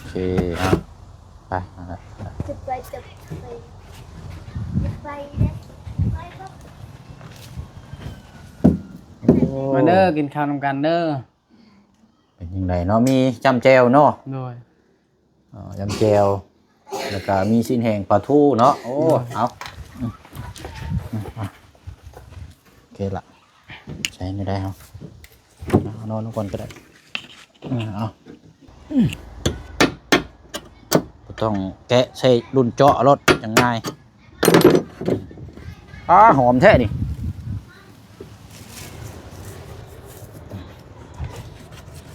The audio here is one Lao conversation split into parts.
ເຄ ເອົາ ໄປ ຈະໄປ ຈະໄປ ຈະໄປເດ້ ໄປບໍ່ ໂອ້ ມາເດີ ກິນເຂົ້ານຳກັນເດີ. ເປັນຈັ່ງໃດເນາະ ມີຈ້ຳແຈ່ວເນາະ? ໂດຍ ອໍ ຈ້ຳແຈ່ວ ແລ້ວກະມີຊີ້ນແຫ້ງປາທູເນາະ. ໂອ້ ໂດຍ ເອົາ ອືມ ອືມ ອືມ ໂອເຄລະ ໃສ່ນີ້ໄດ້ເຮົາ ເອົານອນລົງກ່ອນກໍໄດ້. ເອີ ເອົາ ບໍ່ຕ້ອງແກະ ໃສ່ລຸ້ນເຈາະໂລດຈັ່ງງ່າຍ. ອ້າ ຫອມແທ້ນີ້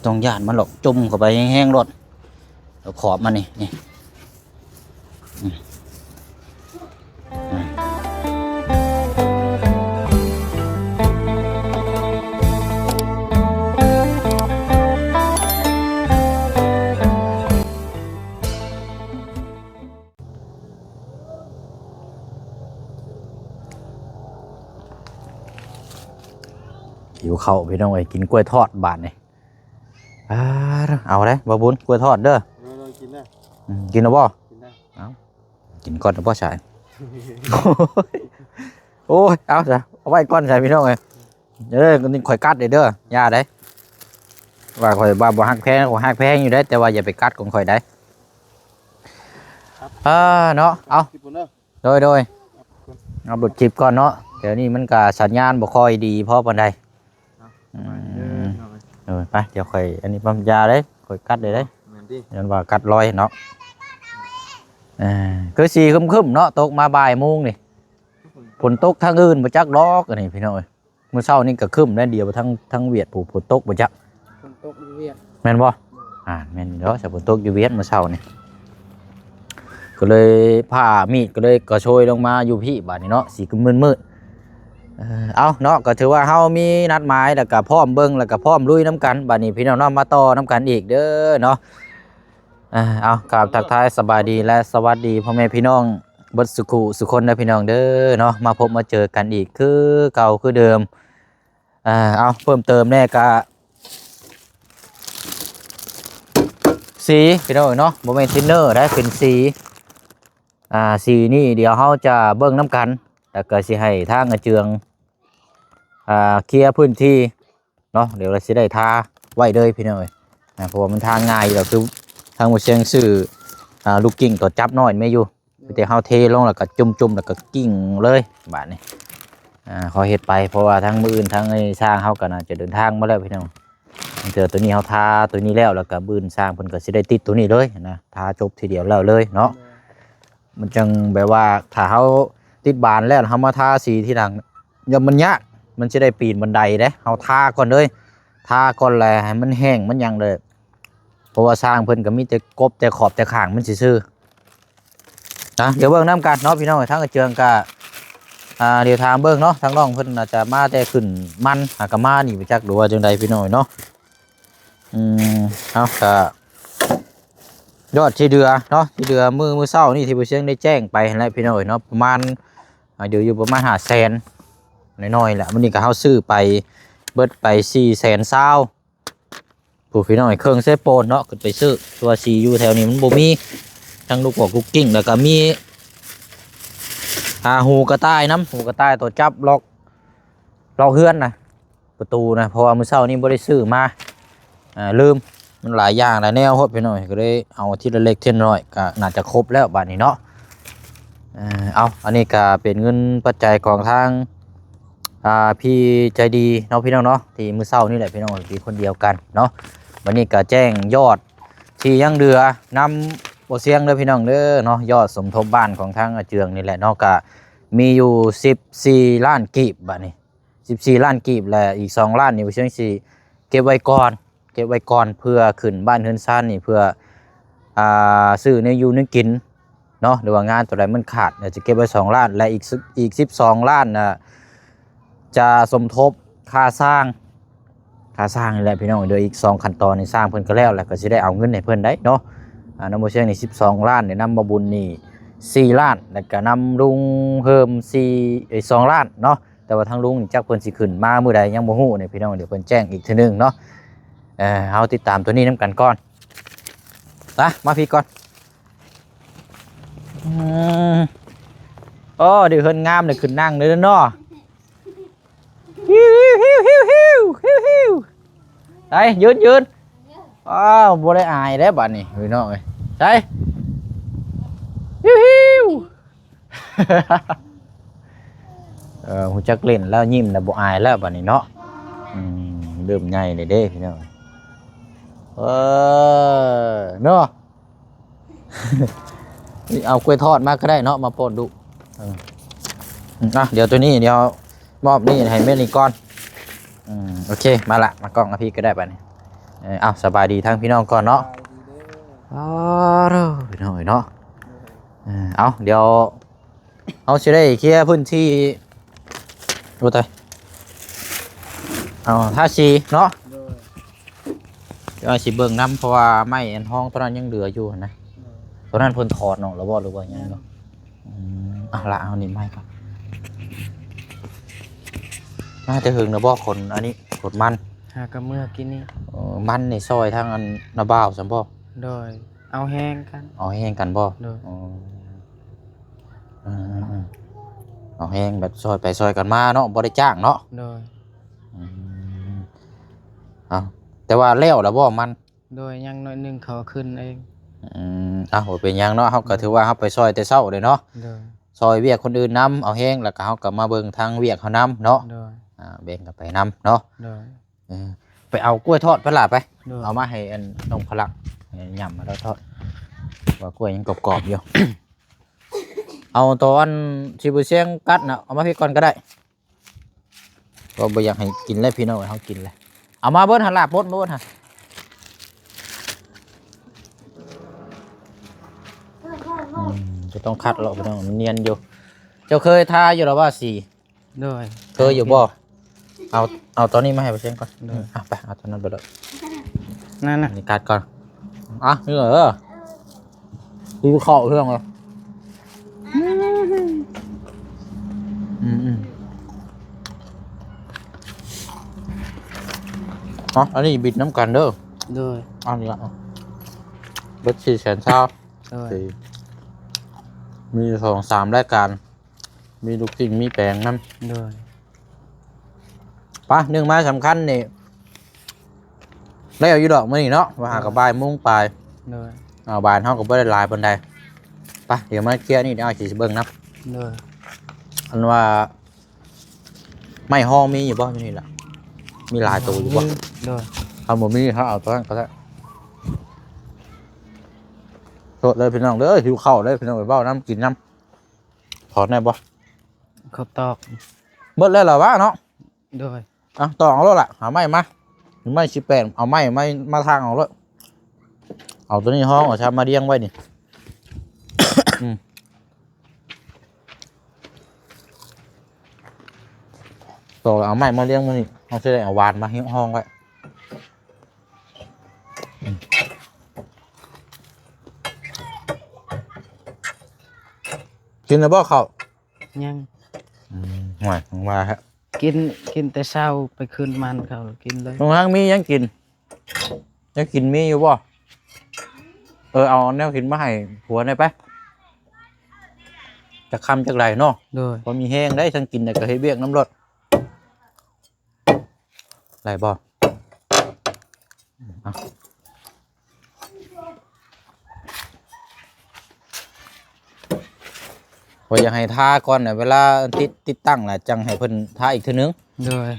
ຕ້ອງຢ້ານມັນຫຼອກ ຈຸ່ມເຂົ້າໄປແຮງໆໂລດ ເອົາຂອບມັນນີ້ ນີ້ ອືມ ອືມ. ຫິວເຂົ້າພີ່ນ້ອງເອີຍ ກິນກ້ວຍທອດບາດນີ້. ອ່າ ເອົາເດ້ ບ່າວບຸນ ກ້ວຍທອດເດີ. ໂດຍໆ ກິນເດີ. ອືມ ກິນແລ້ວບໍ່? ກິນແລ້ວ. ເອົາ ກິນກ່ອນບໍ່ຊາຍ? ໂອ້ຍ ເອົາຊະ ເອົາໄວ້ກ່ອນຊະພີ່ນ້ອງເອີຍ. ເອີ ນີ້ຂ້ອຍກັດເດ້ ຢ່າເດ້ ວ່າຂ້ອຍວ່າບໍ່ຮັກແພງ ຂ້ອຍຮັກແພງຢູ່ເດ້ ແຕ່ວ່າຢ່າໄປກັດຂອງຂ້ອຍໄດ້. ອ່າ ເນາະ ເອົາ ໂດຍໆ ອັບໂຫຼດຄລິບກ່ອນເນາະ. ດຽວນີ້ມັນກະສັນຍານບໍ່ຄ່ອຍດີພໍປານໃດ. ອືມ ເອີ ໄປ ດຽວຂ້ອຍ ອັນນີ້ປ້ຳຢາເດ້ ຂ້ອຍກັດເດ້ ແມ່ນຕິ ຢ້ານວ່າກັດລອຍເນາະ. ເອີ ຄືສີຄຶ້ມໆເນາະ ຕົກມາບ່າຍໂມງນີ້ ຝົນຕົກທາງອື່ນບໍ່ຈັກດອກ ອັນນີ້ພີ່ນ້ອງເອີຍ. ມື້ເຊົ້ານີ້ກໍຄຶ້ມແລ້ວ ດຽວທາງ ທາງຫວຽດພຸ້ນ ຝົນຕົກບໍ່ຈັກ ຝົນຕົກຢູ່ຫວຽດ ແມ່ນບໍ່? ອ່າ ແມ່ນຢູ່ດອກ ສະຝົນຕົກຢູ່ຫວຽດມື້ເຊົ້ານີ້ ກໍເລີຍຜ້າມີດກໍເລີຍກະໂຊຍລົງມາຢູ່ພີ້ບາດນີ້ເນາະ ສີກໍມືດໆ. ເອີ ເອົາເນາະ ກໍຖືວ່າເຮົາມີນັດໝາຍ ແລ້ວກໍພ້ອມເບິ່ງ ແລ້ວກໍພ້ອມລຸຍນຳກັນ ບາດນີ້ພີ່ນ້ອງເນາະ ມາຕໍ່ນຳກັນອີກເດີເນາະ. ເອົາ ກາບທັກທາຍສະບາຍດີ ແລະ ສະຫວັດດີພໍ່ແມ່ພີ່ນ້ອງເບິດສຸຂູສຸຄົນເດີພີ່ນ້ອງເດີເນາະ ມາພົບມາເຈີກັນອີກຄືເກົ່າຄືເດີມ. ເອົາ ເພີ່ມເຕີມແດ່ກະສີພີ່ນ້ອງເນາະ ບໍ່ແມ່ນທິນເນີໄດ໋ ເປັນສີ. ອ່າ ສີນີ້ດຽວເຮົາຈະເບິ່ງນຳກັນ ແລ້ວກໍຊິໃຫ້ທາງອາເຈືອງ ອ່າ ເຄຍພື້ນທີ່ເນາະ ດຽວລະຊິໄດ້ທາໄວ້ເລີຍພີ່ນ້ອງເອີຍ. ອ່າ ເພາະວ່າມັນທາງ່າຍຢູ່ແລ້ວ ຄືທາງໝູ່ຊຽງຊື້ ອ່າ ລູກກິ້ງຕົວຈັບນ້ອຍແມ່ນຢູ່ ມີແຕ່ເຮົາເທລົງແລ້ວກໍຈຸ່ມໆ ແລ້ວກໍກິ້ງເລີຍບາດນີ້. ອ່າ ຂໍເຮັດໄປ ເພາະວ່າທາງມື້ອື່ນທາງໄອ້ຊ່າງເຮົາກໍໜ້າຈະເດີນທາງມາແລ້ວພີ່ນ້ອງ. ບາງເທື່ອຕົວນີ້ເຮົາທາຕົວນີ້ແລ້ວ ແລ້ວກໍມື້ອື່ນຊ່າງເພິ່ນກໍຊິໄດ້ຕິດຕົວນີ້ເລີຍນະ ທາຈົບທີດຽວແລ້ວເລີຍເນາະ. ມັນຈັ່ງແບບວ່າ ຖ້າເຮົາຕິດບານແລ້ວ ເຮົາມາທາສີທີຫຼັງ ຢ່າ ມັນຍາກ ມັນຊິໄດ້ປີນບັນໄດເດ້. ເຮົາທາກ່ອນເລີຍ ທາກ່ອນແຫຼະ ໃຫ້ມັນແຫ້ງມັນຫຍັງເລີຍ ເພາະວ່າຊ່າງເພິ່ນກໍມີແຕ່ກົບແຕ່ຂອບແຕ່ຂ້າງມັນຊື່ໆນະ. ດຽວເບິ່ງນຳກັນເນາະພີ່ນ້ອງ ທາງອາເຈືອງກໍ ອ່າ ດຽວຖາມເບິ່ງເນາະ ທາງນ້ອງເພິ່ນອາດຈະມາແຕ່ຂຶ້ນມັນ ຫາກະມານີ້ບໍ່ຈັກ ຫຼືວ່າຈັ່ງໃດພີ່ນ້ອງເນາະ. ອືມ ເອົາ ກະຍອດທີ່ເຫຼືອເນາະ ທີ່ເຫຼືອມື້ ມື້ເຊົ້ານີ້ທີ່ບໍ່ຊຽງໄດ້ແຈ້ງໄປຫັ້ນແຫຼະພີ່ນ້ອງເອີຍເນາະ ປະມານ ອ່າ ເຫຼືອຢູ່ປະມານຫ້າແສນໜ້ອຍໆແຫຼະ. ມື້ນີ້ກໍເຮົາຊື້ໄປເບິດໄປສີ່ແສນຊາວ ຜູ້ພີ່ນ້ອງເອີຍ ເຄື່ອງໃຊ້ໂປນເນາະ ຂຶ້ນໄປຊື້ ເພາະວ່າສີຢູ່ແຖວນີ້ມັນບໍ່ມີ ທັງລູກກອກລູກກິ້ງ ແລ້ວກໍມີ ອ່າ ຫູກະຕ່າຍນຳ ຫູກະຕ່າຍຕົວຈັບລັອກ ລັອກເຮືອນນະ ປະຕູນະ ເພາະວ່າມື້ເຊົ້ານີ້ບໍ່ໄດ້ຊື້ມາ ອ່າ ລືມ ມັນຫຼາຍຢ່າງຫຼາຍແນວໂພດພີ່ນ້ອງ ກໍເລີຍເອົາທີລະເລັກທີລະນ້ອຍ ກໍໜ້າຈະຄົບແລ້ວບາດນີ້ເນາະ. ເອົາ ອັນນີ້ກໍເປັນເງິນປັດໄຈຂອງທາງ ອ່າ ພີ່ໃຈດີເນາະ ພີ່ນ້ອງເນາະ ທີ່ມື້ເຊົ້ານີ້ແຫຼະພີ່ນ້ອງ ທີ່ຄົນດຽວກັນເນາະ. ບັດນີ້ກໍແຈ້ງຍອດທີ່ຍັງເຫຼືອນຳບໍ່ຊຽງເດີພີ່ນ້ອງເດີເນາະ ຍອດສົມທົບບ້ານຂອງທາງອາເຈືອງນີ້ແຫຼະເນາະ ກໍມີຢູ່ສິບສີ່ລ້ານກີບ ບາດນີ້ ສິບສີ່ລ້ານກີບ ແລະ ອີກສອງລ້ານນີ້ ບໍ່ຊຽງຊິເກັບໄວ້ກ່ອນ ເກັບໄວ້ກ່ອນເພື່ອຂຶ້ນບ້ານເຮືອນຊານນີ້ ເພື່ອ ອ່າ ຊື້ແນວຢູ່ແນວກິນເນາະ ຫຼືວ່າງານຕົວໃດມັນຂາດ ດຽວຈະເກັບໄວ້ສອງລ້ານ ແລະ ອີກ ອີກສິບສອງລ້ານນະ ຈະສົມທົບຄ່າສ້າງ ຄ່າສ້າງນີ້ແຫຼະພີ່ນ້ອງ. ເດີ ອີກສອງຂັ້ນຕອນນີ້ ຊ່າງເພິ່ນກໍແລ້ວ ແລ້ວກໍຊິໄດ້ເອົາເງິນໃຫ້ເພິ່ນໄດ໋ເນາະ. ອ່າ ນຳບໍ່ຊຽງນີ້ສິບສອງລ້ານ ແລະ ນຳບ່າວບຸນນີ້ສີ່ລ້ານ ແລ້ວກໍນຳລຸງເພີ່ມສີ່ ເອີຍ ສອງລ້ານເນາະ. ແຕ່ວ່າທາງລຸງນີ້ຈັກເພິ່ນຊິຂຶ້ນມາມື້ໃດຍັງບໍ່ຮູ້ນີ້ພີ່ນ້ອງ ດຽວເພິ່ນແຈ້ງອີກເທື່ອໜຶ່ງເນາະ. ເອີ ເຮົາຕິດຕາມຕົວນີ້ນຳກັນກ່ອນ. ນະ ມາພີ້ກ່ອນ. ອືມ ໂອ້ ໄດ້ເຮືອນງາມ ໄດ້ຂຶ້ນນັ່ງເດີເນາະ. ໄປ ຢືນ ຢືນ. ອ້າວ ບໍ່ໄດ້ອາຍແລ້ວບາດນີ້ພີ່ນ້ອງເອີຍ. ໃສ ເອີ ຮູ້ຈັກຫຼິ້ນແລ້ວ ຍິ້ມແລ້ວ ບໍ່ອາຍແລ້ວບາດນີ້ເນາະ. ອືມ ເລີ່ມໃຫຍ່ແລ້ວເດ້ພີ່ນ້ອງ ເອີ ເນາະ. ເອົາກ້ວຍທອດມາກໍໄດ້ເນາະ ມາປ້ອນດຸ. ເອີ ອືມ ອ່ະ ດຽວໂຕນີ້ ດຽວມອບນີ້ໃຫ້ແມ່ນີ້ກ່ອນ. ອືມ ໂອເຄ ມາລະ ມາກ້ອງກັບພີ່ກໍໄດ້ບາດນີ້. ເອີ ເອົາ ສະບາຍດີທາງພີ່ນ້ອງກ່ອນເນາະ. ສະບາຍດີເດີ. ອ້າວ ພີ່ນ້ອງເອີຍເນາະ. ເອີ ເອົາ ດຽວ ເຮົາຊິໄດ້ເຄຍພື້ນທີ່ ໂອ້ຕາຍ ເອົາ ທາສີເນາະ. ໂດຍ ດຽວຊິເບິ່ງນຳ ເພາະວ່າໄມ້ອັນຮອງໂຕນັ້ນຍັງເຫຼືອຢູ່ຫັ້ນນະ. ໂດຍ ໂຕນັ້ນເພິ່ນຖອດອອກແລ້ວບໍ່ ຫຼືວ່າຍັງຢູ່? ອືມ ເອົາລະ ເອົານີ້ໄມ້ກ່ອນ. ມາແຕ່ເຫິງແລ້ວບໍ່ ຂົນອັນນີ້ ຂົນມັນ? ຫາກໍເມື່ອກີ້ນີ້. ເອີ ມັນນີ້ຊ່ອຍທາງອັນນ້າບ່າວຊັ້ນບໍ່? ໂດຍ ເອົາແຮງກັນ. ເອົາແຮງກັນບໍ່? ໂດຍ ອໍ. ເອີໆໆ ເອົາແຮງແບບຊ່ອຍໄປຊ່ອຍກັນມາເນາະ ບໍ່ໄດ້ຈ້າງເນາະ. ໂດຍ ອືມ ເອົາ ແຕ່ວ່າແລ້ວລະບໍ່ມັນ? ໂດຍ ຍັງໜ້ອຍໜຶ່ງ ເຂົາຂຶ້ນເອງ. ອືມ ເອົາ ບໍ່ເປັນຫຍັງເນາະ ເຮົາກໍ ໂດຍ ຖືວ່າເຮົາໄປຊ່ອຍແຕ່ເຊົ້າເດ້ເນາະ. ໂດຍ ຊ່ອຍວຽກຄົນອື່ນນຳ ເອົາແຮງ ແລ້ວກໍເຮົາກໍມາເບິ່ງທາງວຽກເຮົານຳເນາະ. ໂດຍ ອ່າ ແບ່ງກັນໄປນຳເນາະ. ໂດຍ ເອີ ໄປເອົາກ້ວຍທອດໄປຫຼ້າໄປ. ໂດຍ ເອົາມາໃຫ້ອັນນ້ອງພະລັກ ໃຫ້ຫຍ້ຳມາແລ້ວທອດ ວ່າກ້ວຍຍັງກອບໆຢູ່. ເອົາຕອນທີ່ບໍ່ສຽງກັດນະ ເອົາມາພີ້ກ່ອນກໍໄດ້ ກໍບໍ່ຢາກໃຫ້ກິນແລ້ວພີ່ນ້ອງເອີຍ ເຮົາກິນແລ້ວ. ເອົາມາເບິດຫັ້ນລະ ປົດມາເບິດຫັ້ນ. ອືມ ຈະຕ້ອງຂັດເລາະພີ່ນ້ອງ ມັນນຽນຢູ່. ເຈົ້າເຄີຍທາຢູ່ລະວ່າສີ? ໂດຍ ເຄີຍຢູ່ບໍ່? ເຄີຍ. ເອົາ ເອົາຕອນນີ້ມາໃຫ້ປາເຊງກ່ອນ. ໂດຍ ອືມ ເອົາໄປ ເອົາຕອນນັ້ນໄປໂລດ. ນັ້ນນະ ນີ້ກັດກ່ອນ. ອ່ະ ນີ້ເດີ ຫິວເຂົ້າເຮືອງເລີຍ. ອືມໆ ເອົາ ອັນນີ້ບິດນຳກັນເດີ. ໂດຍ ອັນນີ້ລະ ເບິດສີ່ແສນຊາວ. ໂດຍ ມີສອງສາມລາຍການ. ມີລູກຊິ້ນ ມີແປງນຳ. ໂດຍ ປະ ໜຶ່ງມາສຳຄັນນີ້ ແລ້ວຢູ່ດອກມື້ນີ້ເນາະ ວ່າຫາ ໂດຍ ກໍບ່າຍໂມງປາຍ. ໂດຍ ເອົາ ບ້ານເຮົາກໍບໍ່ໄດ້ຫຼາຍປານໃດ. ປະ ດຽວມາເຄຍນີ້ ດຽວອ້າຍຊິເບິ່ງນຳ. ໂດຍ ອັນວ່າໄມ້ຮອງມີຢູ່ບໍ່ ຢູ່ນີ້ລະ? ມີຫຼາຍໂຕຢູ່ບໍ່? ໂດຍ ຄັນບໍ່ມີ ເຮົາເອົາໂຕນັ້ນກໍໄດ້. ໂທດເດີພີ່ນ້ອງເດີ ຫິວເຂົ້າເດີພີ່ນ້ອງ ເວົ້ານຳ ກິນນຳ. ຖອນໄດ້ບໍ່? ເຂົ້າຕອກ ເບິດແລ້ວລະວະເນາະ. ໂດຍ ເອົາ ຕອກເອົາໂລດລະ ຫາໄມ້ມາ ໄມ້ຊິແປນ ເອົາໄມ້ ໄມ້ມາທາງເອົາໂລດ. ເອົາໂຕນີ້ຮອງເອົາຊະ ມາລຽງໄວ້ນີ້. ອືມ ຕອກແລ້ວເອົາໄມ້ມາລຽງໄວ້ນີ້ ເຮົາຊິໄດ້ເອົາຫວານມາຮອງໄວ້. ກິນແລ້ວບໍ່ເຂົ້າ? ຍັງ. ອືມ ຫ້ວຍ ຫຍັງວ່າແທ້. ກິນ ກິນແຕ່ເຊົ້າໄປຄືນມັນເຂົາ ກິນເລີຍ. ນ້ອງຮັງມີຫຍັງກິນ? ແນວກິນມີຢູ່ບໍ່? ເອີ ເອົາແນວກິນມາໃຫ້ຜົວແດ່ໄປ. ຈັກຄຳຈັກໃດເນາະ. ໂດຍ ພໍມີແຮງໄດ໋ ທັງກິນແລ້ວກໍເຮັດວຽກນຳໂລດ. ໄດ້ບໍ່? ເອົາ ຂ້ອຍຢາກໃຫ້ທາກ່ອນນະ ເວລາຕິດ ຕິດຕັ້ງລະ ຈັ່ງໃຫ້ເພິ່ນທາອີກເທື່ອໜຶ່ງ. ໂດຍ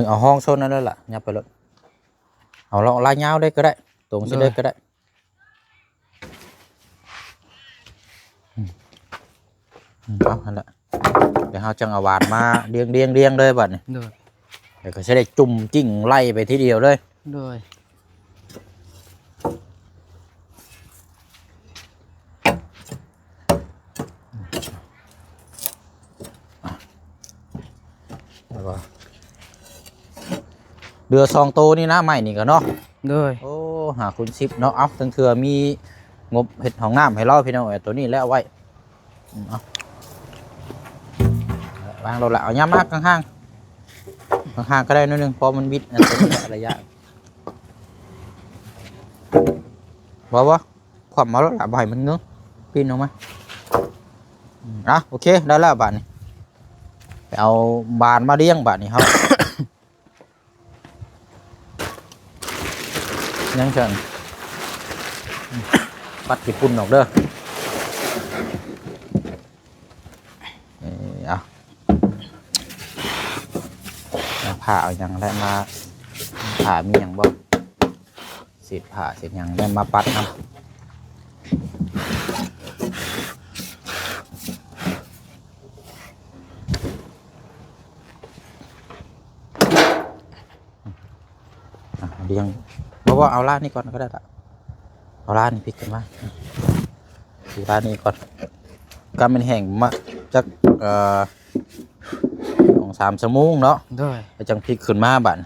ເອົາຫ້ອງໂຊນນັ້ນເລີຍລະ ຫຍັບໄປໂລດ. ເອົາເລາະລາຍຍາວເລີຍກໍໄດ້ ຕົງຊິເລີຍກໍໄດ້. ອືມ ເອົາຫັ້ນລະ ດຽວເຮົາຈັ່ງເອົາຫວານມາລຽງໆໆເລີຍບາດນີ້. ໂດຍ ແລ້ວກໍຊິໄດ້ຈຸ່ມຈິ້ງໄລ່ໄປທີດຽວເລີຍ. ໂດຍ ເຫຼືອສອງໂຕນີ້ນະ ໄມ້ນີ້ກໍເນາະ. ໂດຍ ໂອ້ ຫ້າຄູນສິບເນາະ. ເອົ້າ ທັງເທື່ອມີງົບເຮັດຫ້ອງນ້ຳໃຫ້ລາວ ພີ່ນ້ອງເອີຍ ໂຕນີ້ແຫຼະເອົາໄວ້. ອືມ ເອົາ ວາງໂລດລະ ເອົາຍາມມາຂ້າງໆ. ຫ່າງໆກໍໄດ້ໜ້ອຍໜຶ່ງ ເພາະມັນບິດອັນຕົວນີ້ລະ ໄລຍະ ບໍ່ ບໍ່ ຂວ້ຳເອົາໂລດລະ ບໍ່ໃຫ້ມັນເງີ ປີ້ນອອກມາ. ອືມ ອ່ະ ໂອເຄ ໄດ້ແລ້ວບາດນີ້ ໄປເອົາບານມາລຽງບາດນີ້ເຮົາ. ຍັງຊັ້ນ ປັດຂີ້ຝຸ່ນອອກເດີ. ເອີ ເອົາ ເອົາຜ້າເອົາຫຍັງແຫຼະມາ ຜ້າມີຫຍັງບໍ່ ເສດຜ້າເສດຫຍັງແຫຼະມາປັດນຳ. ອ່ະ ລຽງ ບໍ່ ບໍ່ ເອົາລາດນີ້ກ່ອນກໍໄດ້ລະ ເອົາລາດນີ້ພິກຂຶ້ນມາ ລາດນີ້ກ່ອນ ກະແມ່ນແຫ້ງມາຈັກ ເອີ ສອງສາມຊົ່ວໂມງເນາະ ໂດຍ ແລ້ວຈັ່ງພິກຂຶ້ນມາບາດ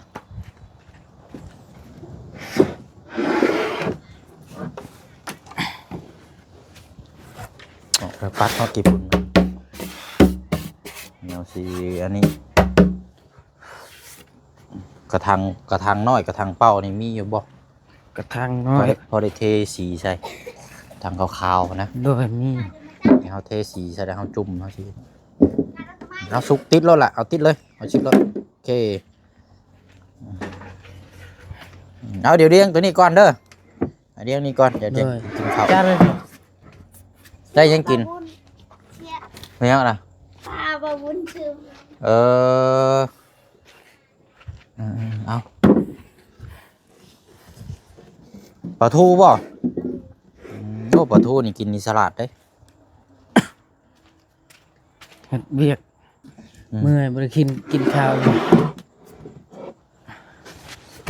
ອອກໄປປັດເຮົາກິນ ແນວຊິອັນນີ້ ກະຖາງ ກະຖາງນ້ອຍ ກະຖາງເປົ່ານີ້ມີຢູ່ບໍ່? ກະຖາງນ້ອຍ ພໍໄດ້ ພໍໄດ້ເທສີໃສ່ ກະຖາງຂາວໆນະ ໂດຍ ມີ ໃຫ້ເຮົາເທສີໃສ່ ແລ້ວເຮົາຈຸ່ມ ເຮົາຊິ ເອົາສຸກຕິດໂລດລະ ເອົາຕິດເລີຍ ເອົາຊິດໂລດ ໂອເຄ. ເອົາ ດຽວລຽງໂຕນີ້ກ່ອນເດີ ດຽວນີ້ກ່ອນ ດຽວຈະ ໂດຍ ກິນເຂົ້າ ຈານໄວ້ ໄດ້ຫຍັງກິນ? ແມ່ນຫຍັງລະ? ປາ ປາບຸນຊື່ ເອີ ເອີ ເອົາ ປາທູບໍ່? ອືມ ໂອ້ ປາທູນີ້ກິນນີ້ສະຫຼາດເດ້. ເຮັດວຽກ ອືມ ເມື່ອຍ ບໍ່ໄດ້ກິນ ກິນຂ້າວ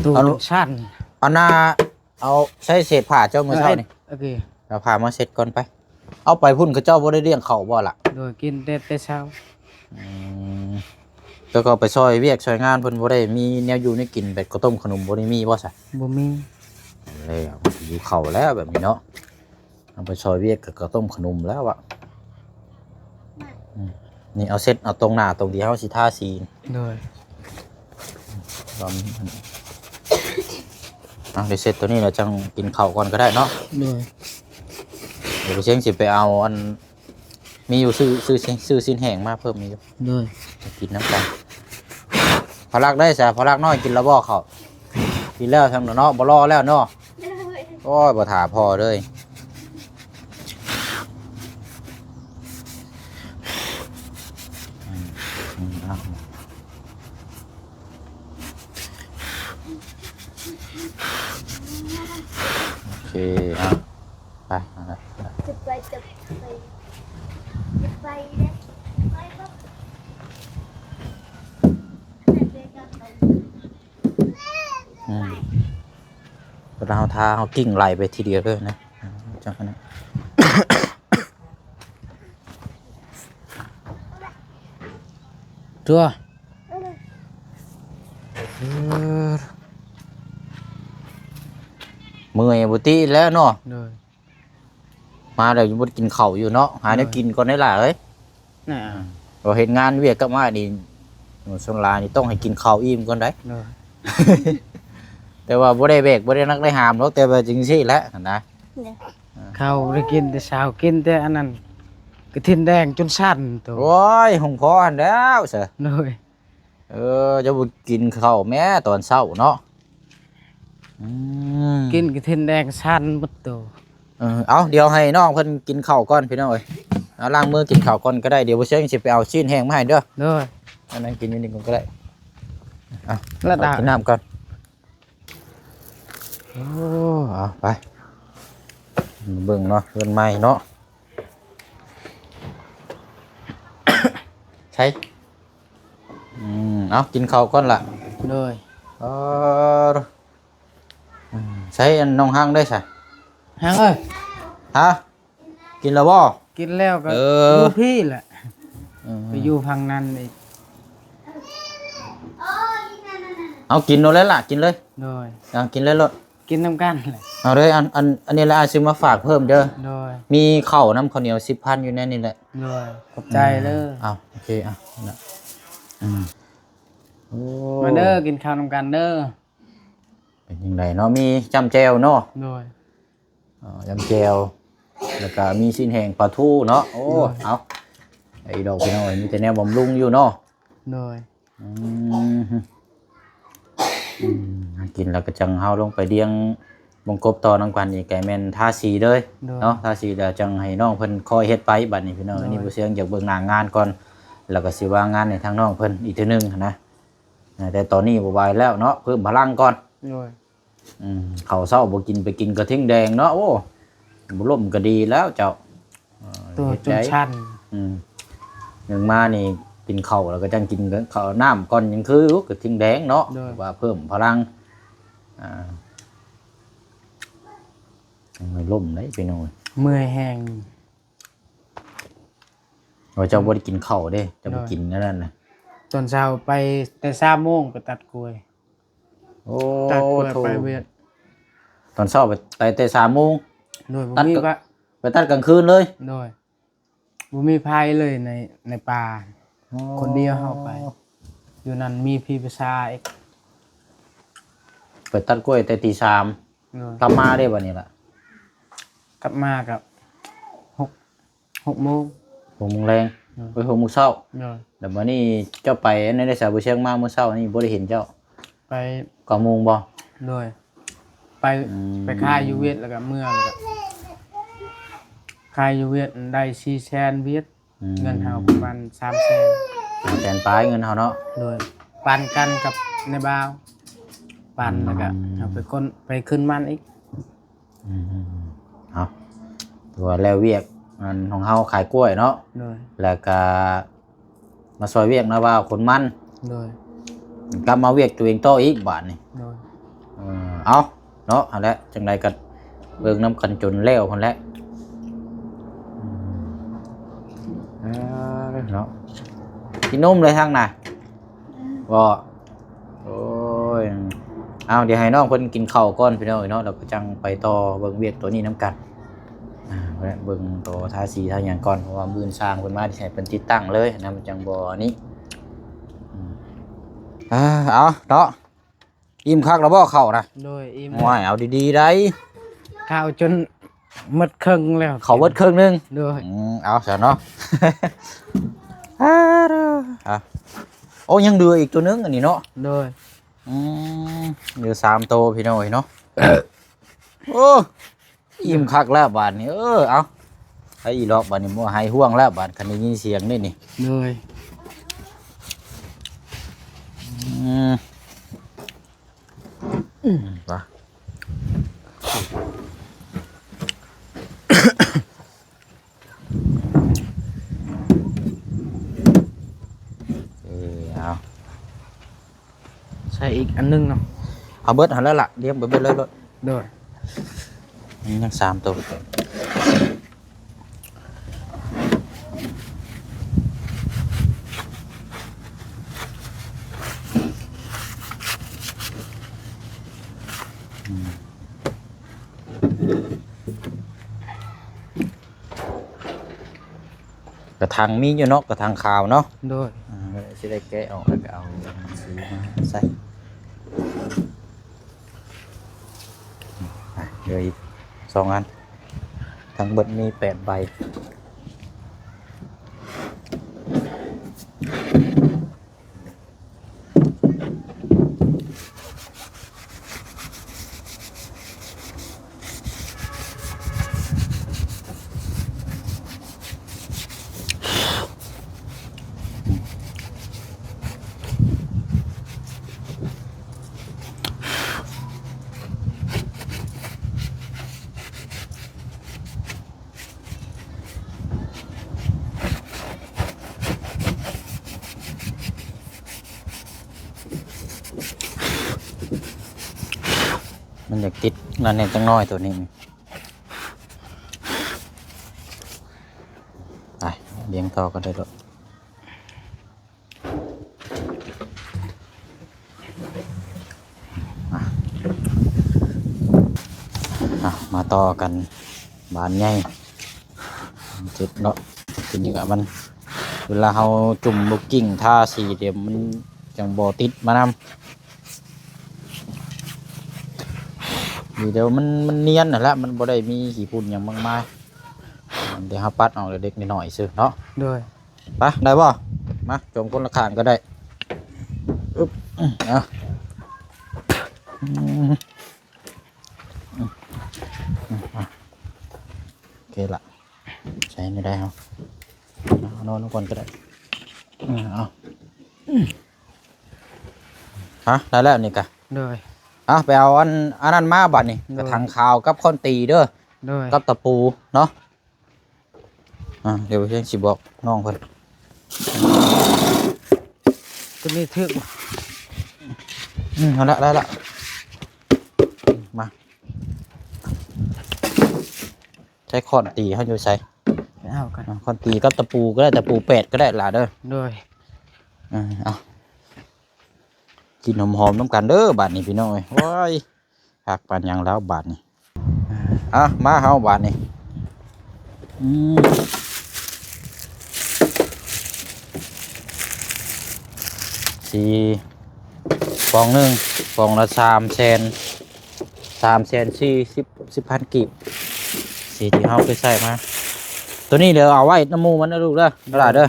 ໂຕ ອັນ ຈົນສັ່ນ ອັນນ່າ ເອົາໃຊ້ເສດຜ້າເຈົ້າມື້ເຊົ້ານີ້ ເອີ ໂອເຄ ເອົາຜ້າມາເຊັດກ່ອນໄປ ເອົາໄປພຸ້ນ ເຂົາເຈົ້າບໍ່ໄດ້ລ້ຽງເຂົ້າບໍ່ລະ? ໂດຍ ກິນແຕ່ ແຕ່ເຊົ້າ ອືມ ແລ້ວກໍໄປຊ່ອຍວຽກຊ່ອຍງານ ເພິ່ນບໍ່ໄດ້ມີແນວຢູ່ແນວກິນ ແບບເຂົ້າຕົ້ມຂະໜົມບໍ່ໄດ້ມີບໍ່ຊະ? ບໍ່ມີ ແລ້ວ ຫິວເຂົ້າແລ້ວແບບນີ້ເນາະ. ເອົາໄປຊ່ອຍວຽກກະເຂົ້າຕົ້ມຂະໜົມແລ້ວວະ ອືມ ນີ້ເອົາເຊັດ ເອົາຕົງໜ້າຕົງທີ່ເຮົາຊິທາສີ ໂດຍ ລອງ ອ່ະ ໄດ້ເຊັດໂຕນີ້ແລ້ວຈັ່ງກິນເຂົ້າກ່ອນກະໄດ້ເນາະ ໂດຍ ດຽວເຊງຊິໄປເອົາອັນ ມີຢູ່ ຊື້ ຊື້ ຊື້ຊີ້ນແຫ້ງມາເພີ່ມມີຢູ່ ໂດຍ ກິນນຳກັນ ພະລັກໄດ້ສະ ພະລັກນ້ອຍກິນແລ້ວບໍ່ເຂົ້າ? ກິນແລ້ວຊັ້ນເນາະ ບໍ່ລໍແລ້ວເນາະ ໂອ້ຍ ບໍ່ຖ້າພໍເລີຍ ອືມ ອືມ ເອົາ ໂອເຄ ເອົາ ໄປ ເອົາລະ ຈະໄປ ຈະໄປ ຈະໄປເດ້ ໄປບໍ່ ອືມ ເວລາເຮົາທາ ເຮົາກິ້ງໄຫຼໄປທີດຽວເລີຍນະ ຈັ່ງນັ້ນ ຕົວະ ເອີ ເມື່ອຍບໍ່ຕິແລ້ວເນາະ ໂດຍ ມາແລ້ວຍັງບໍ່ໄດ້ກິນເຂົ້າຢູ່ເນາະ ຫາແນວ ໂດຍ ກິນກ່ອນໄດ້ຫຼາຍເອີຍ ນະ ເຮັດງານວຽກກັບມານີ້ ສ່ວນຫຼາຍນີ້ຕ້ອງໃຫ້ກິນເຂົ້າອີ່ມກ່ອນໄດ໋ ໂດຍ ແຕ່ວ່າບໍ່ໄດ້ແບກ ບໍ່ໄດ້ໜັກໄດ້ຫາມດອກ ແຕ່ວ່າຈັ່ງຊີ້ແຫຼະຫັ້ນນະ ໂດຍ ເຂົ້າໄດ້ກິນແຕ່ເຊົ້າ ກິນແຕ່ອັນນັ້ນ ກະທິນແດງຈົນສັ່ນໂຕ ໂອ້ຍ ຫົງພໍຫັ້ນແລ້ວຊະ ໂດຍ ເອີ ເຈົ້າບໍ່ກິນເຂົ້າແມ້ຕອນເຊົ້າເນາະ ອືມ ກິນກະທິນແດງສັ່ນໝົດໂຕ ເອີ ເອົາ ດຽວໃຫ້ນ້ອງເພິ່ນກິນເຂົ້າກ່ອນພີ່ນ້ອງເອີຍ ເອົາ ລ້າງມືກິນເຂົ້າກ່ອນກະໄດ້ ດຽວບໍ່ເຊງຊິໄປເອົາຊີ້ນແຫ້ງມາໃຫ້ເດີ ໂດຍ ອັນນັ້ນກິນຢູ່ນີ້ກ່ອນກະໄດ້ ເອົາ ລະດາ ກິນນ້ຳກ່ອນ ໂອ້ ເອົາ ໄປ ເບິ່ງເນາະ ເຮືອນໃໝ່ເນາະ ໃສ ອືມ ເອົາ ກິນເຂົ້າກ່ອນລະ ໂດຍ ເອີ ອືມ ໃສ ອັນນ້ອງຮັງໄດ້ຊະ ຮັງເອີຍ ຮະ ກິນແລ້ວບໍ່? ກິນແລ້ວກໍ ເອີ ຢູ່ພີ້ແຫຼະ ອືມ ໄປຢູ່ຝັ່ງນັ້ນອີກ ເອົາ ກິນໂລດແຫຼະ ກິນເລີຍ ໂດຍ ເອົາ ກິນເລີຍໂລດ ກິນນຳກັນແຫຼະ ເອົາເລີຍ ອັນ ອັນ ອັນນີ້ລະ ອ້າຍຊື້ມາຝາກເພີ່ມເດີ ໂດຍ ມີເຂົ້ານຳ ເຂົ້າໜຽວສິບພັນຢູ່ໃນນີ້ແຫຼະ ໂດຍ ຂອບໃຈເດີ ອືມ ເອົາ ໂອເຄ ເອົາ ນັ້ນລະ ອືມ ໂອ້ ມາເດີ ກິນເຂົ້ານຳກັນເດີ. ເປັນຈັ່ງໃດເນາະ? ມີຈ້ຳແຈ່ວເນາະ? ໂດຍ. ອໍ ຈ້ຳແຈ່ວ ແລ້ວກະມີຊີ້ນແຫ້ງ ປາທູເນາະ. ໂອ້ ໂດຍ. ເອົາ ໄດ້ດອກພີ່ນ້ອງເອີຍ ມີແຕ່ແນວບຳລຸງຢູ່ເນາະ. ໂດຍ. ອືມ ອືມ ກິນແລ້ວກໍຈັ່ງເຮົາລົງໄປລ້ຽງວົງກົບຕໍ່ນຳກັນອີກ ກໍແມ່ນທາສີເລີຍ ໂດຍ ເນາະ. ທາສີແລ້ວຈັ່ງໃຫ້ນ້ອງເພິ່ນຄ່ອຍເຮັດໄປບັດນີ້ພີ່ນ້ອງ. ໂດຍ. ອັນນີ້ບໍ່ເຊື່ອຢາກເບິ່ງໜ້າງານກ່ອນ ແລ້ວກໍຊິວາງງານໃຫ້ທາງນ້ອງເພິ່ນອີກເທື່ອໜຶ່ງຫັ້ນນະ. ແຕ່ຕອນນີ້ບໍ່ໄຫວແລ້ວເນາະ ເພີ່ມພະລັງກ່ອນ. ໂດຍ. ອືມ ເຂົ້າເຊົ້າບໍ່ກິນ ໄປກິນກະທິງແດງເນາະ. ໂອ້ ບໍ່ລົ້ມກໍດີແລ້ວເຈົ້າ. ເອີ ໂຕ ເຮັດ ຈົນ ໄດ້ ຊັນ. ອືມ ຍັງມານີ້ ກິນເຂົ້າແລ້ວກໍຈັ່ງກິນເຂົ້ານ້ຳກ່ອນ ຍັງຄືຢູ່ກະທິງແດງເນາະ. ໂດຍ. ວ່າເພີ່ມພະລັງ ອ່າ ຍັງໄດ້ລົ້ມໄດ້ພີ່ນ້ອງ. ເມື່ອຍແຮງ. ວ່າເຈົ້າບໍ່ໄດ້ກິນເຂົ້າເດ້ ເຈົ້າໄປ ໂດຍ ກິນອັນນັ້ນນະ. ຕອນເຊົ້າໄປແຕ່ສາມໂມງໄປຕັດກ້ວຍ. ໂອ້ ຕັດກ້ວຍ ໂທ້ ໄປວຽກ. ຕອນເຊົ້າໄປ ໄປແຕ່ສາມໂມງ. ໂດຍ. ຕັດ ບໍ່ມີ ກະ ໄປຕັດກາງຄືນເລີຍ. ໂດຍ. ບໍ່ມີໃຜເລີຍໃນ ໃນປ່າ. ອໍ ຄົນດຽວເຮົາໄປ. ຢູ່ນັ້ນມີຜີປີສາດອີກ. ໄປຕັດກ້ວຍແຕ່ຕີສາມ. ໂດຍ. ກັບມາເດ້ບັດນີ້ລະ? ກັບມາກໍຫົກ ຫົກໂມງ. ຫົກໂມງແລງ. ໂດຍ. ໂອ້ຍ ຫົກໂມງເຊົ້າ. ໂດຍ. ແລ້ວບັດນີ້ເຈົ້າໄປອັນນັ້ນໄດ້ສາ ບໍ່ຊຽງມາມື້ເຊົ້ານີ້ ບໍ່ໄດ້ເຫັນເຈົ້າ. ໄປ ເກົ້າໂມງບໍ່? ໂດຍ. ໄປ ອືມ ໄປຂາຍຢູ່ຫວຽດ ແລ້ວກໍເມືອ ແລ້ວກໍຂາຍຢູ່ຫວຽດໄດ້ສີ່ແສນຫວຽດ. ອືມ ເງິນເຮົາປະມານສາມແສນ. ສາມແສນປາຍເງິນເຮົາເນາະ. ໂດຍ. ປັນກັນກັບນາຍບ່າວ ປັນ ອືມ ແລ້ວກໍເຮົາໄປຂົນ ໄປຂຶ້ນມັນອີກ. ອືມ ເອົາ ຖືວ່າແລ້ວວຽກອັນຂອງເຮົາຂາຍກ້ວຍເນາະ. ໂດຍ. ແລ້ວກະມາຊ່ອຍວຽກນາບ່າວຂົນມັນ. ໂດຍ. ກັບມາວຽກຕົວເອງຕໍ່ອີກບາດນີ້. ໂດຍ. ເອີ ເອົາເນາະ ຫັ້ນແຫຼະ ຈັ່ງໃດກໍເບິ່ງນຳກັນຈົນແລ້ວພຸ້ນແຫຼະ. ອືມ ເອີ ເນາະ ກິນນົມເລີຍທາງໜ້າ ບໍ່? ໂອ້ຍ ເອົາ ດຽວໃຫ້ນ້ອງເພິ່ນກິນເຂົ້າກ່ອນພີ່ນ້ອງເອີຍເນາະ ແລ້ວກໍຈັ່ງໄປຕໍ່ເບິ່ງວຽກຕົວນີ້ນຳກັນ. ອ່າ ເບິ່ງຕໍ່ທາສີທາຫຍັງກ່ອນ ເພາະວ່າມື້ອື່ນຊ່າງເພິ່ນມາ ຊິໃຫ້ເພິ່ນຕິດຕັ້ງເລີຍນະ ມັນຈັ່ງບໍ່ອັນນີ້. ອືມ ອ່າ ເອົາເນາະ ອີ່ມຄັກແລ້ວບໍ່ເຂົ້ານະ? ໂດຍ ອີ່ມ. ໂອ້ຍ ເອົາດີໆໄດ໋ ເຂົ້າຈົນໝົດເຄິ່ງແລ້ວ ເຂົ້າໝົດເຄິ່ງໜຶ່ງ. ໂດຍ. ອືມ ເອົາຊະເນາະ ອາ ໂອ້ ຍັງເຫຼືອອີກຕົວໜຶ່ງອັນນີ້ເນາະ. ໂດຍ. ອືມ ເຫຼືອສາມໂຕພີ່ນ້ອງເອີຍເນາະ. ໂອ້ ອີ່ມຄັກແລ້ວບາດນີ້. ເອີ ເອົາ ໄປອີ່ລອກບາດນີ້ ບໍ່ໃຫ້ຫ່ວງແລ້ວບາດ ຄັນໄດ້ຍິນສຽງນີ້ນີ້. ໂດຍ. ອືມ ອືມ ປະ ເອີ ເອົາ ໃສ່ອີກອັນໜຶ່ງເນາະ. ເອົາເບິດຫັ້ນແຫຼະລະ ລຽງໄປເບິດເລີຍໂລດ. ໂດຍ. ຍັງສາມໂຕ. ອືມ. ກະຖັງມີຢູ່ເນາະ ກະຖັງຂາວເນາະ. ໂດຍ. ອ່າ ຊິໄດ້ແກະອອກ ແລ້ວກໍເອົາສີມາໃສ່. ອ່ະ ເຫຼືອອີກສອງອັນ ທັງເບິດມີແປດໃບ. ມັນຢາກຕິດນັ້ນແດ່ຈັກໜ້ອຍໂຕນີ້. ໄປ ລ້ຽງຕໍ່ກໍໄດ້ໂລດ. ອ່ະ ອ່ະ ມາຕໍ່ກັນບານໃຫຍ່ ເຈັບເນາະ. ທີນີ້ກໍມັນ ເວລາເຮົາຈຸ່ມລູກກິ້ງທາສີ ດຽວມັນ ຈັ່ງບໍ່ຕິດມານຳ. ນີ້ດຽວມັນ ມັນນຽນຫັ້ນລະ ມັນບໍ່ໄດ້ມີຂີ້ຝຸ່ນຫຍັງມາກມາຍ. ດຽວເຮົາປັດອອກເລັກໆນ້ອຍໆຊື່ເນາະ. ໂດຍ. ໄປ ໄດ້ບໍ່? ມາ ຈົ່ມຄົນລະຂ້າງກໍໄດ້. ອຶບ ເອົາ ອືມ ອືມ ອືມ ອ່ະ ໂອເຄລະ ໃສ່ນີ້ໄດ້ເຮົາ ເອົານອນລົງກ່ອນກໍໄດ້. ເອີ ເອົາ ຮະ ໄດ້ແລ້ວນີ້ກະ. ໂດຍ. ເອົາ ໄປເອົາອັນ ອັນນັ້ນມາບາດນີ້ ໂດຍ ກະຖັງຂາວກັບຄ້ອນຕີເດີ. ໂດຍ. ກັບຕະປູເນາະ. ອ່າ ດຽວເພິ່ນຊິບອກນ້ອງເພິ່ນ ຕົວນີ້ຖືກບໍ່? ອືມ ເອົາລະ ໄດ້ລະ ມາ ໃຊ້ຄ້ອນຕີເຮົາຢູ່ໃສ? ໄປເອົາກັນ ອ່າ ຄ້ອນຕີກັບຕະປູກໍໄດ້ ຕະປູແປດກໍໄດ້ຫຼາເດີ. ໂດຍ. ເອີ ເອົາ ກິນຫອມໆນຳກັນເດີບາດນີ້ພີ່ນ້ອງເອີຍ. ໂອ້ຍ ຄັກປານຫຍັງແລ້ວບາດນີ້. ອ່ະ ມາເຮົາບາດນີ້ ອືມ ສີ່ ປ່ອງໜຶ່ງ ປ່ອງລະສາມແສນ ສາມແສນສີ່ສິບ ສິບພັນກີບ ສີທີ່ເຮົາເຄີຍໃຊ້ມາ. ໂຕນີ້ເດີ ເອົາໄວ້ນຳໝູ່ມັນເດີລູກເດີ ຕະຫຼາດເດີ.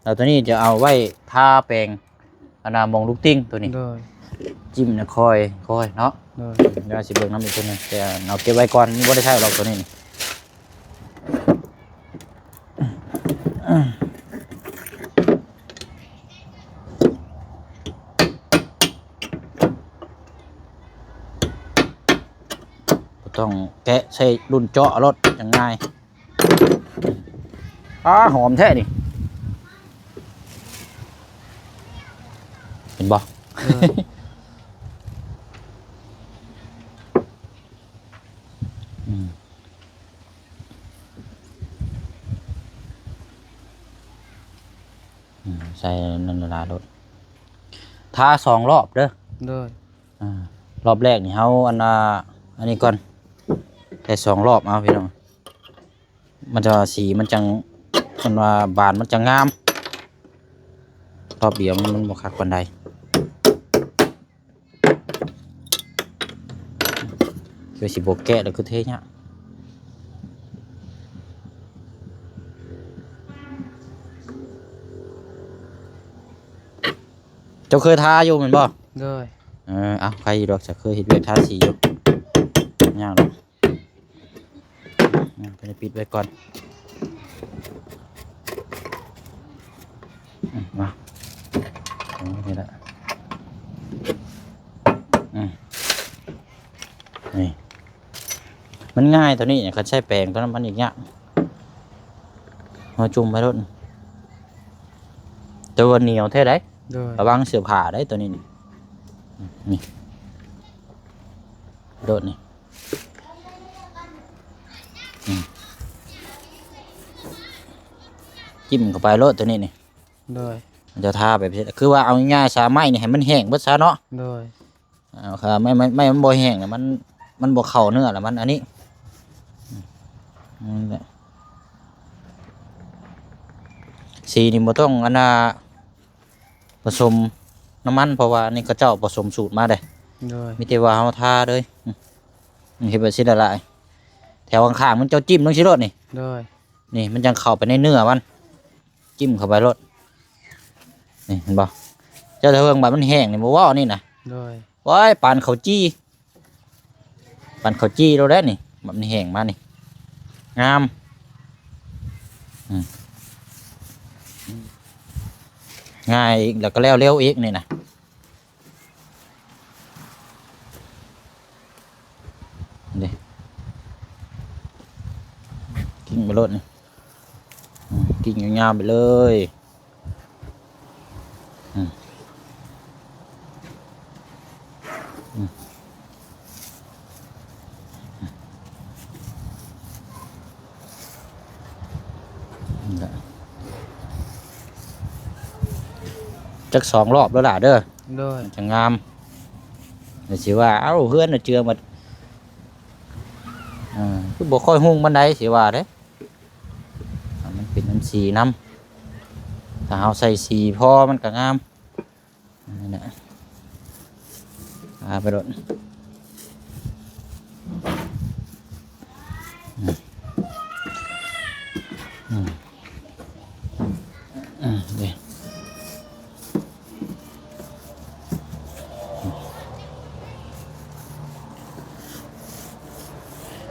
ແລ້ວໂຕນີ້ຈະເອົາໄວ້ທາແປງ ອັນນ່າ ໝ່ອງລູກຕິ່ງໂຕນີ້. ໂດຍ. ຈິ້ມນະ ຄ່ອຍ ຄ່ອຍເນາະ. ໂດຍ. ດຽວຊິເບິ່ງນຳອີກເທື່ອໜຶ່ງ ແຕ່ເອົາເກັບໄວ້ກ່ອນ ມັນບໍ່ໄດ້ໃຊ້ດອກໂຕນີ້ນີ້. ບໍ່ຕ້ອງແກະ ໃຊ້ລຸ້ນເຈາະໂລດ ຈັ່ງງ່າຍ. ອ້າ ຫອມແທ້ນີ້ ເຫັນບໍ່? ເອີ ອືມ ອືມ ໃສ່ນັ້ນຫຼາຍໆໂລດ ທາສອງລອບເດີ. ໂດຍ. ອ່າ ລອບແລກນີ້ເຮົາ ອັນນ່າ ອັນນີ້ກ່ອນ ໃສ່ສອງລອບ ເອົາ ພີ່ນ້ອງ ມັນຈະ ສີມັນຈັ່ງ ມັນວ່າບານມັນຈະງາມ ລອບດຽວມັນ ມັນບໍ່ຄັກປານໃດ. ຄືຊິບໍ່ແກະແລ້ວຄືເທຍາກ ເຈົ້າເຄີຍທາຢູ່ແມ່ນບໍ່? ໂດຍ. ເອີ ເອົາ ໃຄຢູ່ດອກ ເຈົ້າເຄີຍເຮັດວຽກທາສີຢູ່ ຍາກດອກ. ອືມ ໄປປິດໄວ້ກ່ອນ ອືມ ມາ ເອົານີ້ລະ ອືມ ນີ້ ມັນງ່າຍໂຕນີ້ ຄັນໃຊ້ແປງໂຕນັ້ນມັນອີກຍາກ ເຮົາຈຸ່ມໄວ້ໂລດ ແຕ່ວ່າໜຽວແທ້ໃດ. ໂດຍ. ລະວັງເສື້ອຜ້າໄດ໋ໂຕນີ້ນີ້ ນີ້ ໂດດນີ້. ອືມ ຈິ້ມເຂົ້າໄປໂລດໂຕນີ້ນີ້. ໂດຍ. ເຈົ້າທາໄປ ຄືວ່າເອົາງ່າຍໆ ຊາໄມ້ນີ້ໃຫ້ມັນແຫ້ງເບິດຊະເນາະ. ໂດຍ. ເອົາ ໄມ້ ໄມ້ ໄມ້ມັນບໍ່ແຫ້ງ ມັນ ມັນບໍ່ເຂົ້າເນື້ອລະ ມັນອັນນີ້ ອືມ ນັ້ນແຫຼະ ສີນີ້ບໍ່ຕ້ອງອັນນ່າ ປະສົມນ້ຳມັນ ເພາະວ່າອັນນີ້ເຂົາເຈົ້າປະສົມສູດມາເດ້. ໂດຍ. ມີແຕ່ວ່າເຮົາທາເລີຍ ອືມ ອືມ ເຮັດແບບຊີ້ລະລາຍ ແຖວຂ້າງໆ ມັນເຈົ້າຈິ້ມລົງຊີ້ໂລດນີ້. ໂດຍ. ນີ້ມັນຈັ່ງເຂົ້າໄປໃນເນື້ອມັນ ຈິ້ມເຂົ້າໄປໂລດ ນີ້ເຫັນບໍ່? ເຈົ້າຖ້າເບິ່ງບາດມັນແຫ້ງນີ້ ບໍ່ເວົ້ານີ້ນະ. ໂດຍ. ໂອ້ຍ ປານເຂົ້າຈີ່ ປານເຂົ້າຈີ່ໂລດແຫຼະນີ້ ບາດມັນແຫ້ງມານີ້ ງາມ ອືມ ງ່າຍອີກ ແລ້ວກໍແລ້ວເລັວອີກນີ້ນະ ນີ້ ກິ້ງໄປໂລດນີ້ ອືມ ກິ້ງຍາວໆໄປເລີຍ. ອືມ ອືມ ນີ້ລະ ຈັກສອງລອບເດີຫຼ້າເດີ. ໂດຍ. ມັນຈະງາມ ແລ້ວຊິວ່າ ເອົ້າ ເຮືອນນະເຈື່ອໝົດ ເອີ ຄືບໍ່ຄ່ອຍຮຸ່ງປານໃດ ຊິວ່າເດ້. ມັນເປັນອັນສີນຳ ຖ້າເຮົາໃສ່ສີພໍມັນກໍງາມ. ນັ້ນແຫຼະ ພາໄປໂລດ ອືມ ອືມ ອືມ ເດ້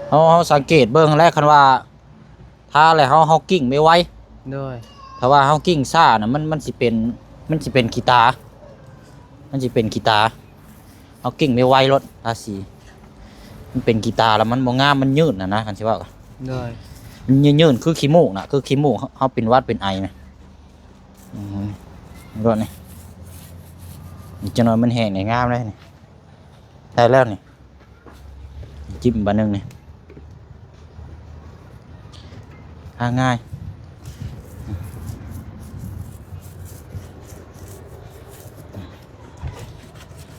ເຮົາ ເຮົາສັງເກດເບິ່ງແຫຼະ ຄັນວ່າ ທາແລ້ວເຮົາ ເຮົາກິ້ງໄວໆ ໂດຍ ຖ້າວ່າເຮົາກິ້ງຊ້ານະ ມັນ ມັນຊິເປັນ ມັນຊິເປັນຂີ້ຕາ ມັນຊິເປັນຂີ້ຕາ ເຮົາກິ້ງໄວໆໂລດ ທາສີ ມັນເປັນຂີ້ຕາແລ້ວມັນບໍ່ງາມ ມັນຍືດນະນະ ຄັນຊິເວົ້າ ໂດຍ ມັນຍືດໆ ຄືຂີ້ມູກນະ ຄືຂີ້ມູກ ເຮົາ ເຮົາເປັນຫວັດເປັນໄອນະ ອືມ ໂລດນີ້ ອີກຈັກໜ່ອຍມັນແຫ້ງນີ້ ງາມເລີຍນີ້ ໄດ້ແລ້ວນີ້ ຈິ້ມບາດໜຶ່ງນີ້ ຫາງ່າຍ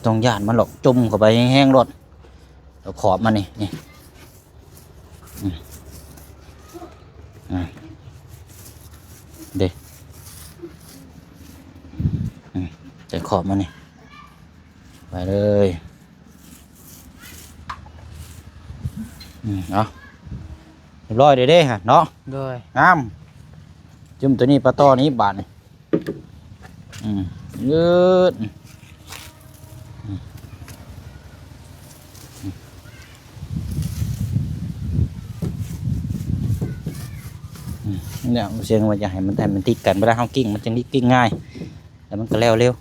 ຕ້ອງຢ້ານມັນຫຼອກ ຈຸ່ມເຂົ້າໄປແຮງໆໂລດ ເອົາຂອບມານີ້ ນີ້ ອືມ ອ່າ ເດ້ ອືມ ໃສ່ຂອບມານີ້ ໄປເລີຍ ອືມ ເອົາ ຮຽບຮ້ອຍເດ້ເດ້ເນາະ ໂດຍ ງາມ ຈຸ້ມໂຕນີ້ປະຕໍ່ນີ້ບາດນີ້ ອືມ ຍືດ ອືມ ອືມ ນີ້ແຫຼະ ເຊິ່ງວ່າຈະໃຫ້ມັນ ໃຫ້ມັນຕິດກັນ ເວລາເຮົາກິ້ງ ມັນຈຶ່ງໄດ້ກິ້ງງ່າຍ ແລ້ວມັນກໍແລ້ວເລັວ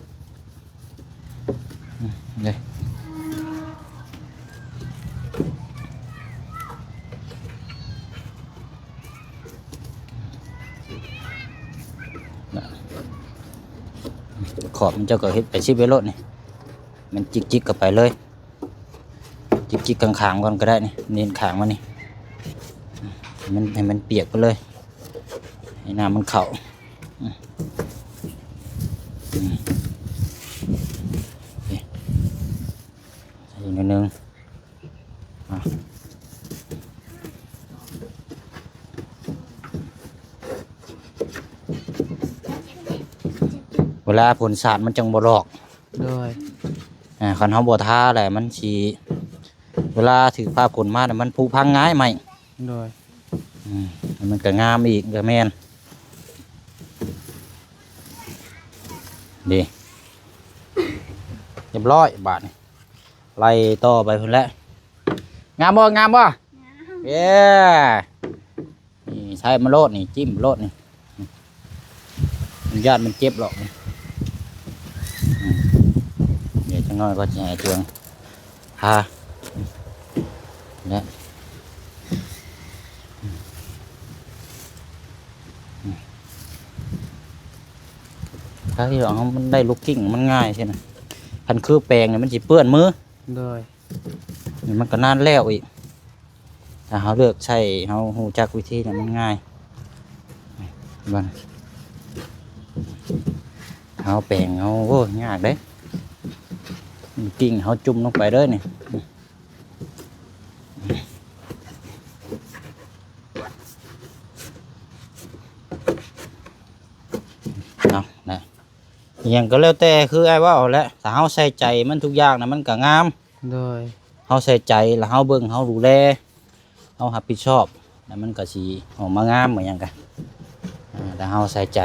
ອືມ ເດ້ ຂອບມັນເຈົ້າກໍເຮັດໄປຊິບໄວ້ໂລດນີ້ ມັນຈິກໆເຂົ້າໄປເລີຍ ຈິກໆຂ້າງໆກ່ອນກໍໄດ້ນີ້ ເນັ້ນຂ້າງມັນນີ້ ໃຫ້ມັນ ໃຫ້ມັນປຽກໄປເລີຍ ໃຫ້ນ້ຳມັນເຂົ້າ ອືມ ອືມ ນີ້ ໃສ່ອີກໜ້ອຍໜຶ່ງ ອ່ະ ເວລາຝົນສາດມັນຈັ່ງບໍ່ຫຼອກ ໂດຍ ອ່າ ຄັນເຮົາບໍ່ທາແຫຼະ ມັນຊິ ເວລາຖືກຟ້າຝົນມາແລ້ວ ມັນຜຸພັງງ່າຍໄໝ້ ໂດຍ ອືມ ມັນກໍງາມອີກ ກໍແມ່ນ ນີ້ ຮຽບຮ້ອຍບາດນີ້ ໄລ່ຕໍ່ໄປພຸ້ນແຫຼະ ງາມບໍ່ ງາມບໍ່? ງາມ ເຢ້ ນີ້ໃຊ້ມາໂລດນີ້ ຈິ້ມໂລດນີ້ ຢ້ານມັນເຈັບຫຼອກນີ້ ອືມ ດຽວຈັກໜ້ອຍກໍຈະໃຫ້ເຄື່ອງທາ ແລະ ຖ້າທີ່ເຮົາ ມັນໄດ້ລູກກິ້ງ ມັນງ່າຍຊີ້ນະ ຄັນຄືແປງນີ້ມັນຊິເປື້ອນມື ໂດຍ ມັນກໍນານແລ້ວອີກ ຖ້າເຮົາເລືອກໃຊ້ ເຮົາຮູ້ຈັກວິທີນີ້ມັນງ່າຍ ເບິ່ງ ເຮົາແປງເຮົາ ໂອ້ ຍາກເດ້ ກິ້ງເຮົາຈຸ່ມລົງໄປເດີນີ້ ເອົານະ ອີ່ຫຍັງກໍແລ້ວແຕ່ ຄືອ້າຍເວົ້າແຫຼະ ຖ້າເຮົາໃສ່ໃຈມັນທຸກຢ່າງນະ ມັນກໍງາມ ໂດຍ ເຮົາໃສ່ໃຈ ແລ້ວເຮົາເບິ່ງ ເຮົາດູແລ ເຮົາຮັບຜິດຊອບ ແລ້ວມັນກໍຊິອອກມາງາມ ອີ່ຫຍັງກະ ອ່າ ຖ້າເຮົາໃສ່ໃຈ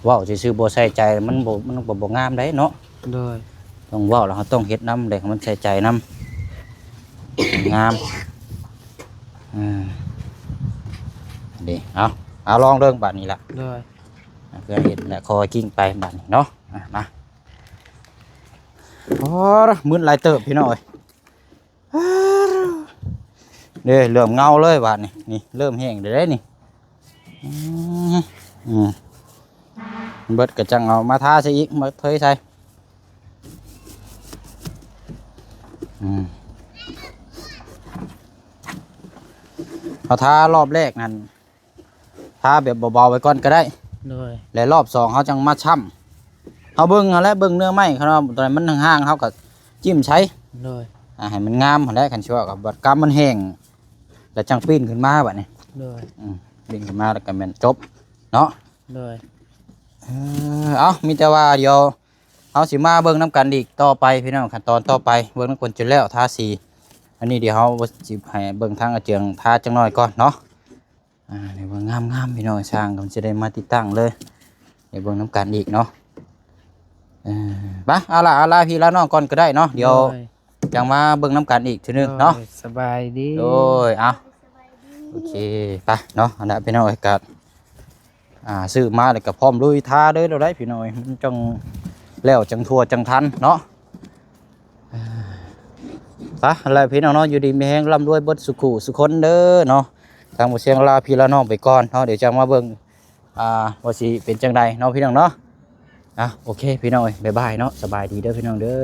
ເວົ້າຊື່ໆບໍ່ໃສ່ໃຈ ມັນບໍ່ ມັນກໍບໍ່ງາມໄດ໋ເນາະ ໂດຍ ຕ້ອງເວົ້າ ແລ້ວເຮົາຕ້ອງເຮັດນຳ ແລ້ວມັນໃສ່ໃຈນຳ ງາມ ອ່າ ເດ້ ເອົາ ເອົາ ລອງເບິ່ງບາດນີ້ລະ ໂດຍ ອ່າ ເພື່ອເຮັດແຫຼະ ຄ່ອຍກິ້ງໄປບາດນີ້ເນາະ ອ່າ ມາ ໂອ້ ມຶນຫຼາຍເຕີບພີ່ນ້ອງເອີຍ ເດ້ ເລີ່ມເງົາເລີຍບາດນີ້ ນີ້ເລີ່ມແຫ້ງແລ້ວເດ້ນີ້ ອືມ ອືມ ເບິດກໍຈັ່ງເອົາມາທາໃສ່ອີກ ມາເທີຍໃສ່ ອືມ ເຮົາທາລອບແລກນັ້ນ ທາແບບເບົາໆໄວ້ກ່ອນກໍໄດ້ ໂດຍ ແລະ ລອບສອງເຮົາຈັ່ງມາຊ້ຳ ເຮົາເບິ່ງຫັ້ນແຫຼະ ເບິ່ງເນື້ອໄມ້ ຄັນວ່າຕົວໃດມັນຫ່າງໆ ເຮົາກໍຈິ້ມໃສ່ ໂດຍ ອ່າ ໃຫ້ມັນງາມຫັ້ນແຫຼະ ຄັນຊິວ່າ ບັດກຳມັນແຫ້ງ ແລ້ວຈັ່ງປີ້ນຂຶ້ນມາບັດນີ້ ໂດຍ ອືມ ປີ້ນຂຶ້ນມາແລ້ວກໍແມ່ນຈົບເນາະ ໂດຍ ເອີ ເອົາ ມີແຕ່ວ່າດຽວ ເຮົາຊິມາເບິ່ງນຳກັນອີກຕໍ່ໄປພີ່ນ້ອງ ຂັ້ນຕອນຕໍ່ໄປ ເບິ່ງນຳກັນຈົນແລ້ວທາສີ. ອັນນີ້ດຽວເຮົາຊິໃຫ້ເບິ່ງທາງອາເຈືອງທາຈັກໜ່ອຍກ່ອນເນາະ. ອ່າ ນີ້ເບິ່ງງາມໆ ພີ່ນ້ອງ ຊ່າງກໍຊິໄດ້ມາຕິດຕັ້ງເລີຍ ໃຫ້ເບິ່ງນຳກັນອີກເນາະ. ເອີ ໄປ ເອົາລະ ເອົາລາພີ່ລານ້ອງກ່ອນກໍໄດ້ເນາະ ດຽວ ໂດຍ ຈັ່ງມາເບິ່ງນຳກັນອີກເທື່ອໜຶ່ງເນາະ. ໂດຍ ສະບາຍດີ ໂດຍ ເອົາ ໂອເຄ ໄປເນາະ. ອັນນັ້ນພີ່ນ້ອງເອີຍ ກໍ ອ່າ ຊື້ມາແລ້ວກໍພ້ອມລຸຍທາເລີຍແລ້ວໄດ໋ພີ່ນ້ອງເອີຍ ມັນຈັ່ງແລ້ວ ຈັ່ງທົ່ວ ຈັ່ງທັນເນາະ. ໄປແລ້ວພີ່ນ້ອງເນາະ ຢູ່ດີມີແຮງ ລ່ຳລວຍເບິດສູ່ຄູ່ສູ່ຄົນເດີເນາະ. ທາງບໍ່ຊຽງລາພີ່ລານ້ອງໄປກ່ອນເນາະ ດຽວຈະມາເບິ່ງ ອ່າ ວ່າຊິເປັນຈັ່ງໃດເນາະພີ່ນ້ອງເນາະ. ອ່ະ ໂອເຄພີ່ນ້ອງເອີຍ ບາຍບາຍເນາະ ສະບາຍດີເດີພີ່ນ້ອງເດີ.